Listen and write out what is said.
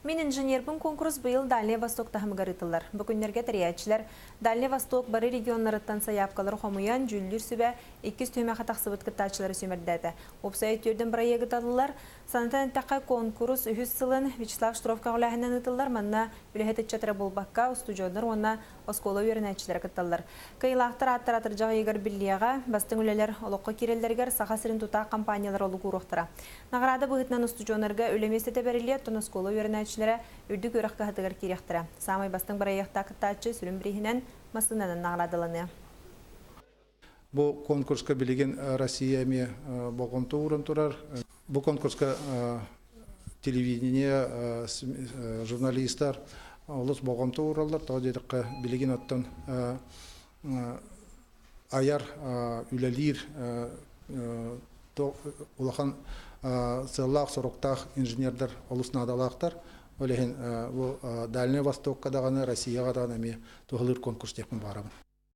Мин инженербин конкурс быйыл Дальний Восток таһымыгар ыытыллар. Бу күннэргэ тэрийээччилэр Дальний Восток бары регионнарыттан сайаапкалары хомуйан, дьүүллүүр сүбэ иккис түһүмэххэ тахсыбыт кыттааччылары сүүмэрдээтэ. Уопсайа 40 бырайыагы таллылар. Санатан эттэххэ, конкурс үһүс сылын Вячеслав Штыров көҕүлээһининэн ыытыллар. Манна үлэһит ыччат эрэ буолбакка, устудьуоннар уонна оскуола үөрэнээччилэрэ кытталлар. Кыайыылаахтар ааттара атырдьах ыйыгар биллиэҕэ. Бастыҥ үлэлэр олоххо киирэллэригэр Саха сирин тутаах компаниялара олук ууруохтара. Наҕараада быһыытынан устудьуоннарга үлэ миэстэтэ бэриллиэ, оттон оскуола үөрэнээччилэрэ үрдүк үөрэх кыһатыгар киириэхтэрэ. Саамай бастыҥ бырайыактаах кыттааччы сүрүн бирииһинэн массыынанан наҕараадаланыа. Бу конкурска билигин Россия эмиэ болҕомто ууран турар. Бу конкурска телевидение, журналистар олус болҕомто уураллар. Тоҕо диэтэххэ, билигин оттон айар, үлэлиир улахан сыаллаах-соруктаах инженердэр олус наадалаахтар. Ол иһин бу Дальний Востокка даҕаны, Россияҕа даҕаны эмиэ туһалыыр конкурс диэхпин баҕарабын.